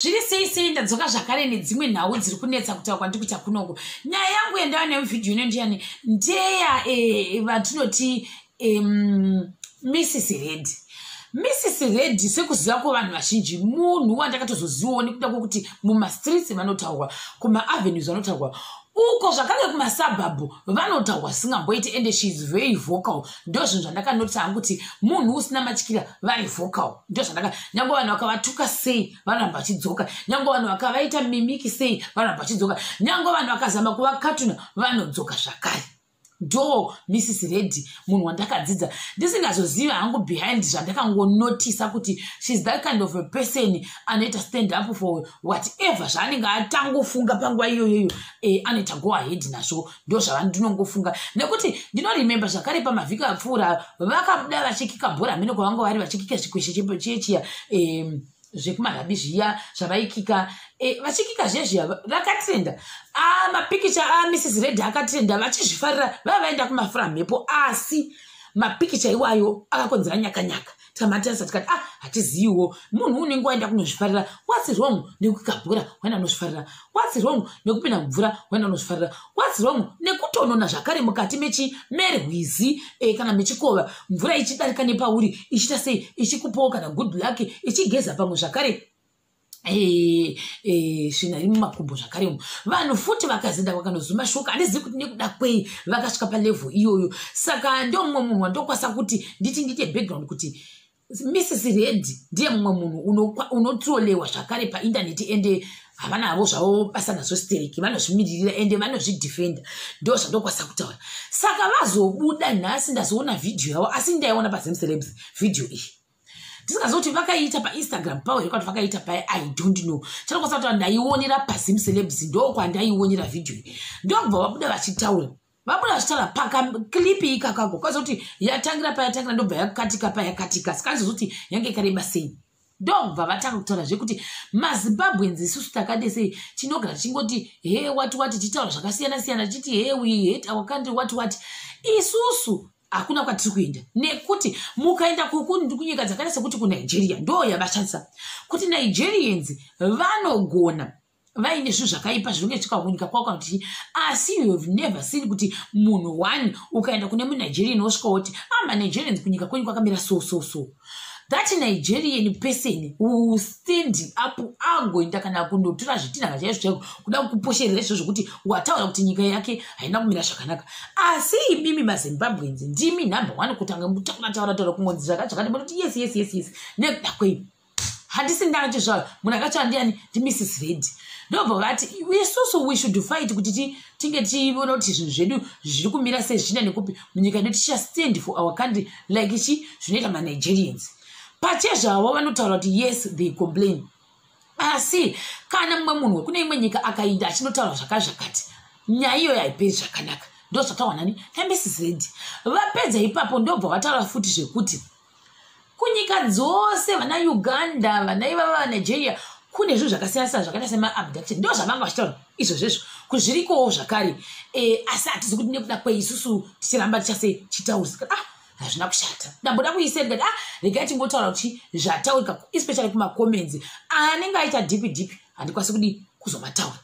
Zviri sei sei, ndadzoka zvakare nedzimwe nhau dziri kunetsa kutaura kwandiri kuita kunoku. Nyaya yangu yandava nayo vhidhiyo ino ndiyani? Ndeya vatinoti Mrs Red. Mrs Red, sekuziva kwevanhu vazhinji, munhu wandakatozozivawo nekuda kwekuti mumastreets vanotaurwa, kumaavenues vanotaurwa, uko zvakare kumasuburbs vanotaurwa singamboiti, ende she is very vocal. Ndo zvinhu zvandakanotisa hangu kuti munhu usina matyira, vari vocal. Ndo zvandaka, nyange vanhu vakavatuka sei, vanoramba vachidzoka. Nyange vanhu vakavaita mimic sei, vanoramba vachidzoka. Nyange vanhu vakazama kuvakatuna, vanodzoka zvakare. Ndo Mrs Red, munhu wandakadzidza ndisingazozivi hangu behind. Zvandakangonotisa kuti she's that kind of a person anoita stand up for whatever zvaanenge atangofunga panguva iyoyoyo, anoita go ahead nazvo. Ndo zvavandinongofunga, nekuti ndinoremember zvakare pamavhiki apfuura vakabuda vachikika bhora mhene kwavanga vari, vachikika chikweshe chechiya zvekumarabi zviya zvavaikika, vachikika zvezviya vakatrenda. Mapikicha aMrs Red akatrenda, vachizvifarira, vava vaenda kumafuramhepo, asi mapikicha iwayo akakonzera nyakanyaka. Tamatarisa tikati, ah, hatiziviwo munhu unenge waenda kunozvifarira. What's wrong nekukika bhora waenda kunozvifarira? What's wrong nekupinda mvura waenda kunozvifarira? What's wrong nekutonona zvakare mukati mechi merwizi kana mechikova, mvura ichidarika nepauri, ichiita sei, ichikupawo kana good luck, ichigeza pamwe zvakare svina iri mumakumbo zvakare umu? Vanhu futi vakazinda vakanozuma shoka. Handizivi kuti nekuda kwei vakasvika palevel iyoyo. Saka ndo mumwe munhu wandokwanisa kuti nditi ndiite background kuti Mrs Red ndiye mumwe munhu unotrolewa zvakare paindaneti, ende havana havo zvavo basa nazvo stereki, vanozvimiririra ende vanozvidefenda. Ndo zvandokwanisa kutaura. Saka vazobuda nhasi, ndazoona vhidhiyo yavo, asi ndaiona paZimcelebs vhidhiyo iyi, ndisingazivi kuti vakaiita paInstagram pavo here, kuti vakaita pai, I don't know. Chandokwanisa kutaura, ndaionera paZimcelebs, ndo kwandaionera vhidhiyo iyi. Ndokubva vabuda vachitaura, vabuda vachitaura pakaclip ikakako, kwaza kuti yatangira payatangira, ndobva yakatika payakatika, saka kuti yange ikareba sei. Ndobva vatanga kutaura zvekuti maZimbabweans isusu takade sei, tinogara tichingoti he wati wati, tichitaura zvakasiyana siyana, tichiti he, we hate our country, wati wati. Isusu hakuna kwatiri kuenda, nekuti mukaenda kunyika dzakaita sekuti kuNigeria, ndo yavashandisa kuti Nigerians vanogona vaine zvinhu zvakaipa zvinenge zvichika kunyika kwavo kana kuti, asi you have never seen kuti munhu one ukaenda kune muNigerian wosvika woti, ah, maNigerians kunyika kwenyu kwakamira so so so, that Nigerian person will stand up, agoenda kana kundotora zvitinhaka chaizvo chaiko kuda kuposherera izvozvo kuti wataura kuti nyika yake haina kumira zvakanaka. Asi imimi maZimbabweans ndimi number one kutanga mutaura taura taura, kungonzi zvakati zvakati, munoti yes. Nekuda kwei? Handisi ndangati zvayo, munhu akatsva ndiani? NdiMrs Red. Ndobva vati isusu we should fight kuti tinge tiona kuti zvinhu zvedu zviri kumira sei, zvichienda nekupi munyika yedu, ticha stand for our country like chi zvinoita maNigerians pachezvavo. Vanotaura kuti yes, they complain, asi kana mumwe munhu wekune imwe nyika akainda achinotaura zvakati zvakati, nyaya iyoyo haiperi zvakanaka. Ndo zvataurwa nani? NaMrs Red. Vapedza ipapo, ndobva vataura futi zvekuti kunyika dzose, vana Uganda, vana ivava vaNigeria, kune zvinhu zvakasiyana siyana zvakaita semaabduction. Ndo zvavanga vachitaura izvozvezvo, kuzvirikowo zvakare, asi hatizi kuti nekuda kweisusu tichiramba tichase chitaurisa. Ah, hazvina kushata, ndamboda kuisa ndikati, ah, regai tingotaura kuti zvataurika, especially kumacomments anenge aita deep deep, handikwanisi kudi kuzomataura.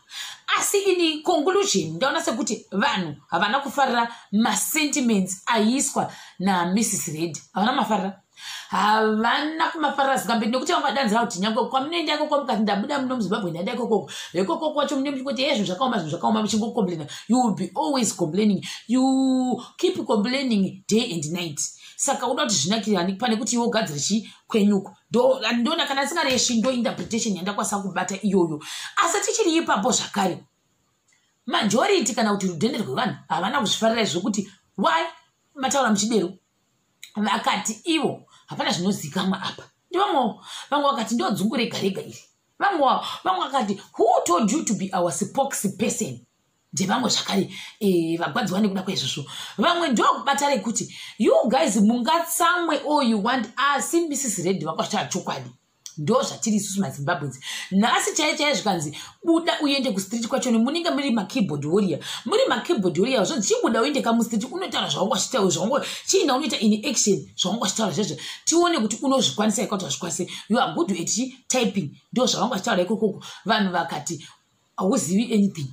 Asi ini conclusion ndaona sekuti vanhu havana kufarira masentiments aiiswa naMrs Red. Havana mafarira, havana kumafarira zikamberi, nekuti vangadanzira kuti nyange kwamunoenda ikoko, mukati ndabuda muno muZimbabwe, ndaenda ikokoko, ikokoko kwacho mune muchingoti ye zvinhu zvakaoma, zvinhu zvakaoma, muchingocomplaina. You will be always complaining, you keep complaining day and night. Saka uda kuti zvinakirani pane kuti iwe ugadzire chi kwenyuko? Ndona kana singareshi, ndo interpretation yandakwanisa kubata iyoyo. Asi tichiri ipapo zvakare, majority kana kuti rudhende rwevanhu havana kuzvifarira izvo, why mataura muchidero? Vakati ivo hapana zvinozikamwa apa. Ndivamwewo vamwe vakati ndo dzungu rega rega iri. Vamwe vakati, "Who told you to be our spokesperson?" Ndevamwe zvakare vagwadziwa nekuda kwaizvozvo. Vamwe ndokubata rekuti you guys mungatsamwe all you want, asi Mrs Red vakashaya chokwadi. Ndo zvatiri isusu maZimbabweans nhasi. Chai chai zvikanzi buda uende kustreet kwachoni, munenge muri makeyboard warrior, muri makeyboard warrior. Zvonzi chibuda uende kamustreet, unotaura zvaunga uchitaura, zvaunga chiinda unoita in action zvaunga uchitaura zvezvo, tione kuti unozvikwanisa ikakuti hazvikwanise. You are good at typing, ndo zvavanga vachitaura ikokoko. Vanhu vakati hauzivi anything,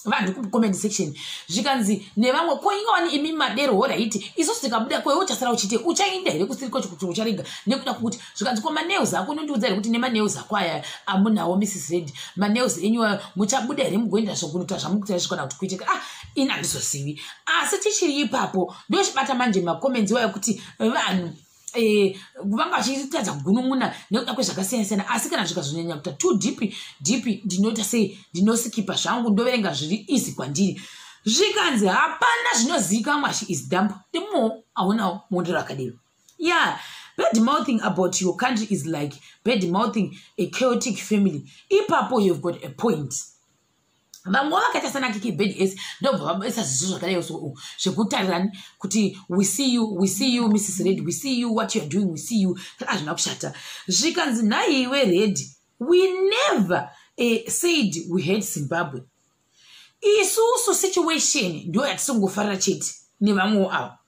vanhu kucomment section. Zvikanzi nevamwe, ko ingawani imi madero, alright, isusu tikabuda kwewe uchasara uchite, uchainda here kusiri kwacho kuti ucharega nekuda kwokuti? Zvikanzi, ko manails ako, unondiudza here kuti nemanails ako aya amunawo, Mrs Red, manails enyu ayo, muchabuda here mugoenda zvokunoita zvamukuita izvo kana kuti kuitika? Ah, ini handizozivi. Asi tichiri ipapo, ndochibata manje macomments iwayo kuti vanhu vanga vachitadza kugunun'una nekuda kwezvakasiyana siyana. Asi kana zvikazonyanya kuita too deep deep, ndinoita sei? Ndinoskipa zvangu, ndoverenga zviri easy kwandiri. Zvikanzi hapana zvinozivikanwa, she is dumb. Ndimo aunawo muondero akadero. Yeah, bad mouthing about your country is like bad mouthing a chaotic family. Ipapo you've got a point. Vamwe vakaita sana Kiki Bad S, ndobva vaisa zviso zvakadai so zvekutarirani kuti we see you, we see you, Mrs Red, we see you, what you are doing, we see you. Hazvina kushata. Zvikanzi, nhaiwe Red, we never said we hate Zimbabwe. Isusu situation ndo yatisingofarira chete. Nevamwewo ava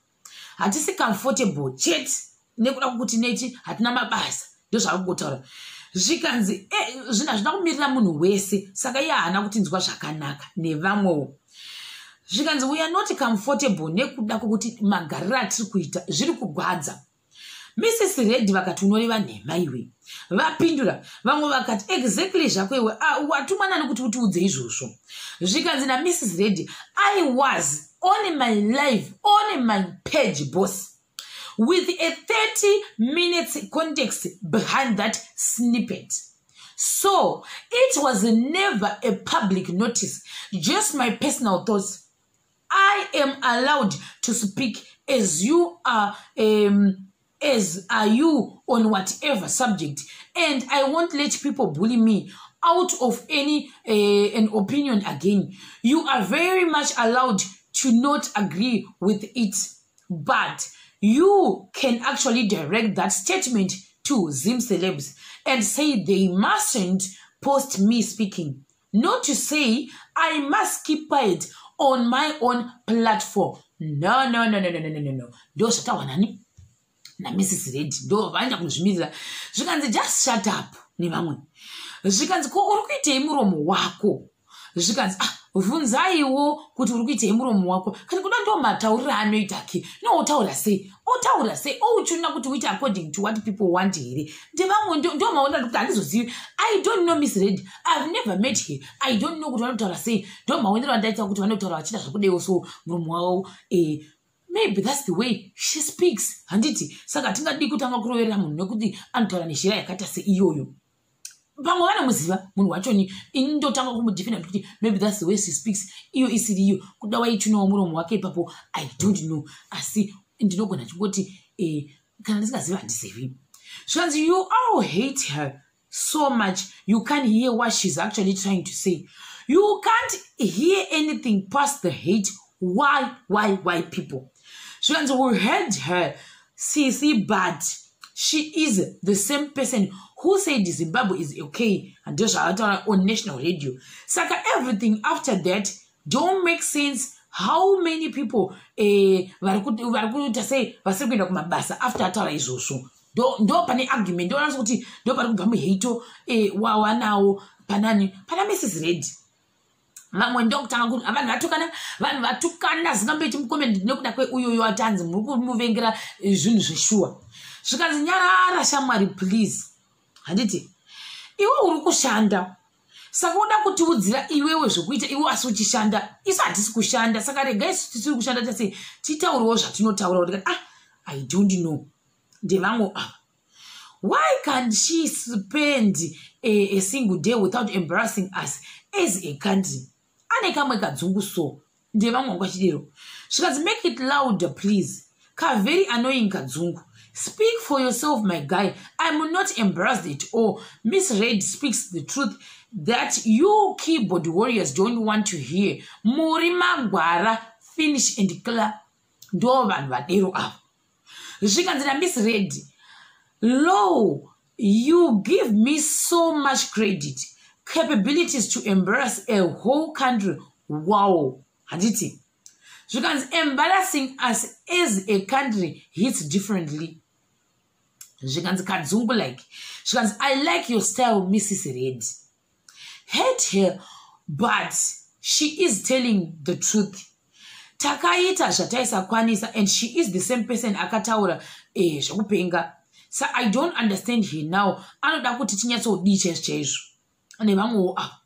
hatisi comfortable chete nekuda kwokuti neti hatina mabasa. Ndozvavari kungotaura. Zvikanzi zvinhu hazvina kumirira munhu wese, saka iye haana kutinzwa zvakanaka nevamwewo. Zvikanzi we are not comfortable nekuda kwokuti magariro atiri kuita zviri kugwadza. Mrs Red vakati, unoreva nhema iwe. Vapindura vamwe vakati, exactly zvako iwe, watumwa nani kuti utiudze izvozvo? Zvikanzi naMrs Red, I was on my live on my page, boss, with a 30 minutes context behind that snippet. So it was never a public notice, just my personal thoughts. I am allowed to speak as you are, as are you, on whatever subject, and I won't let people bully me out of any an opinion again. You are very much allowed to not agree with it, but you can actually direct that statement to Zim Celebs and say they mustn't post me speaking. Not to say I must keep quiet on my own platform. No, no, no, no, no, no, no, no. Ndo zvataurwa nani? NaMrs Red. Ndo vaenda kunozvimirira. Zvikanzi, just shut up nevamwe. Zvikanzi, ko uri kuitei muromo wako? Zvikanzi, ah, bvunzaiwo kuti uri kuitei muromo wako. Kana kuda ndo matauriro anoita ke nootaura sei, otaura sei, ouchuna kuti uite according to what people want here? Ndevamwe ndo maona kuti handizozivi. I don't know Miss Red, I've never met her, I don't know kuti vanotaura sei. Ndo maonero andaita kuti vanotaura vachiita zvekudewo, so muromo wavo, maybe that's the way she speaks, handiti? Saka hatingadii kutanga kuroverera munhu nekuti anotaura nezhira yakaita seiyoyo. Vamwe vanomuziva munhu wachoni. Ini ndotanga kumudefenda kuti maybe that's the way she speaks, iyo isiri iyo. Kuda waichunawo muromo wake ipapo, I don't know. Asi ndinogona chingoti kana ndisingazivi, handizivi. Zvikanzi, you all hate her so much you can't hear what she's actually trying to say. You can't hear anything past the hate. Why, people? Zvikanzi, we heard her, cc, but she is the same person who said Zimbabwe is okay. Ndozvaataura on national radio, saka everything after that don't make sense. How many people vari kuita sei vasiri kuenda kumabasa after ataura izvozvo? Ndo pane argument, ndoonasa kuti ndo pari kubva muhate wawanawo panani, pana Mrs Red. Vamwe ndokutanga vanhu vatukana, vanhu vatukana zingamboiti mucomment nekuda kweuyoyo atanzi muri kumuvengera zvinhu zveshuwa. Zvikanzi, nyarara shamwari, please. Handiti iwe uri kushanda, saka uda kutiudzira iwewe zvokuita iwe asi uchishanda? Isu hatisi kushanda, saka rega isu tisiri kushanda tase titauriwo zvatinotaura. Ndikati, ah, I don't know. Ndevamwe ava, why can't she spend a single day without embarrassing us as a country? Ane kamwe kadzungu so. Ndevamwe vangu vachidero. Zvikanzi, make it louder, please. Kavery annoying kadzungu. Speak for yourself, my guy. I'm not embarrassed at all. Miss Red speaks the truth that you keyboard warriors don't want to hear. Muri magwara, finish and clear. Ndo vanhu vadero ava. Zvikanzi naMiss Red, low. You give me so much credit, capabilities to embarrass a whole country. Wow. Handiti zvikanzi, "Embarrassing us as a country hits differently." Zvikanzi kadzungu like. Zvikanzi, "I like your style, Mrs Red. Hate her, but she is telling the truth. Takaita zvataisakwanisa and she is the same person akataura zvekupenga. So I don't understand her now. Anoda kuti tinyatsodii chaizvo chaizvo?" Nevamwewo ava,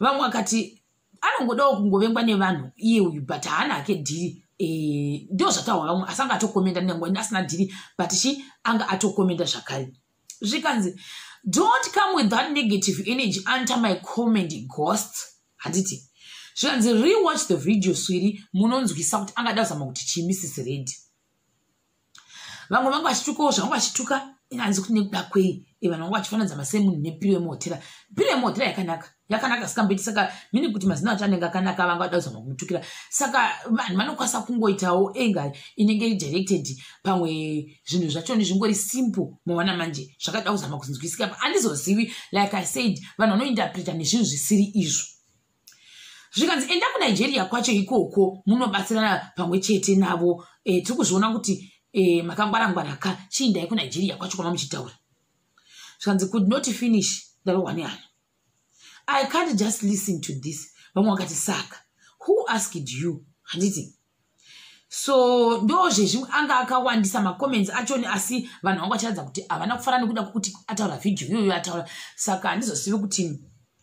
vamwe akati anongodawo kungovengwa nevanhu iye uyu, but haana hake deal. Ndo zvataurwa vamwe, asi anga atokomenda nengwa asina deal, but chi anga atokomenda zvakare. Zvikanzi, "Don't come with that negative energy under my comment, ghost." Handiti zvikanzi, "Rewatch the video, sweetie, munonzwisa kuti angada kuzama kuti chii Mrs Red." Vamwe vanga vachitukawo zvavanga vachituka, inanzi kuti nekuda kwei vanhu vanga vachifananidza masemunhu nepillow yemuhotera. Pillow yemuhotera yakanaka, yakanaka sikamboiti. Saka mini kuti mazino acho anenge akanaka, vanga vada kuzama kumutukira. Saka vanhu vanokwanisa kungoitawo enga inenge iri directed. Pamwe zvinhu zvachoni zvingori simple, mawana manje zvakada kuzama kunzwisika. Handizozivi, like I said, vanhu vanointerpreta nezvinhu zvisiri izvo. Zvikanzi, "Enda kuNigeria kwacho ikoko, munobatsirana pamwe chete navo. Tiri kuzviona kuti makangwarangwaraka. Chiindai kuNigeria kwacho kwama muchitaura." Zvikanzi, "Could not finish, ndarohwa nehana. I can't just listen to this." Vamwe vakati, "Saka who asked you?" Handiti so ndo zvezvimwe anga akawandisa macomments achoni, asi vanhu vanga vachiratidza kuti havana kufara nekuda kwekuti ataura vhidhiyo iyoyo ataura. Saka handizozivi kuti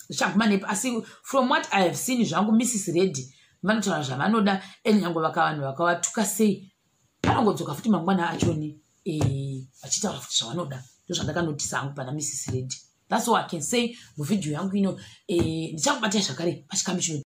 zvichaguma nepi, asi from what I have seen zvangu, Mrs Red vanotaura zvavanoda, and nyange vanhu vakavatuka sei, vanongodzoka futi mangwana achoni vachitaura futi zvavanoda. Ndo zvandakanotisa hangu pana Mrs Red. That's all I can say muvhidhiyo yangu ino. Ndichakubatai zvakare pachikamu chino.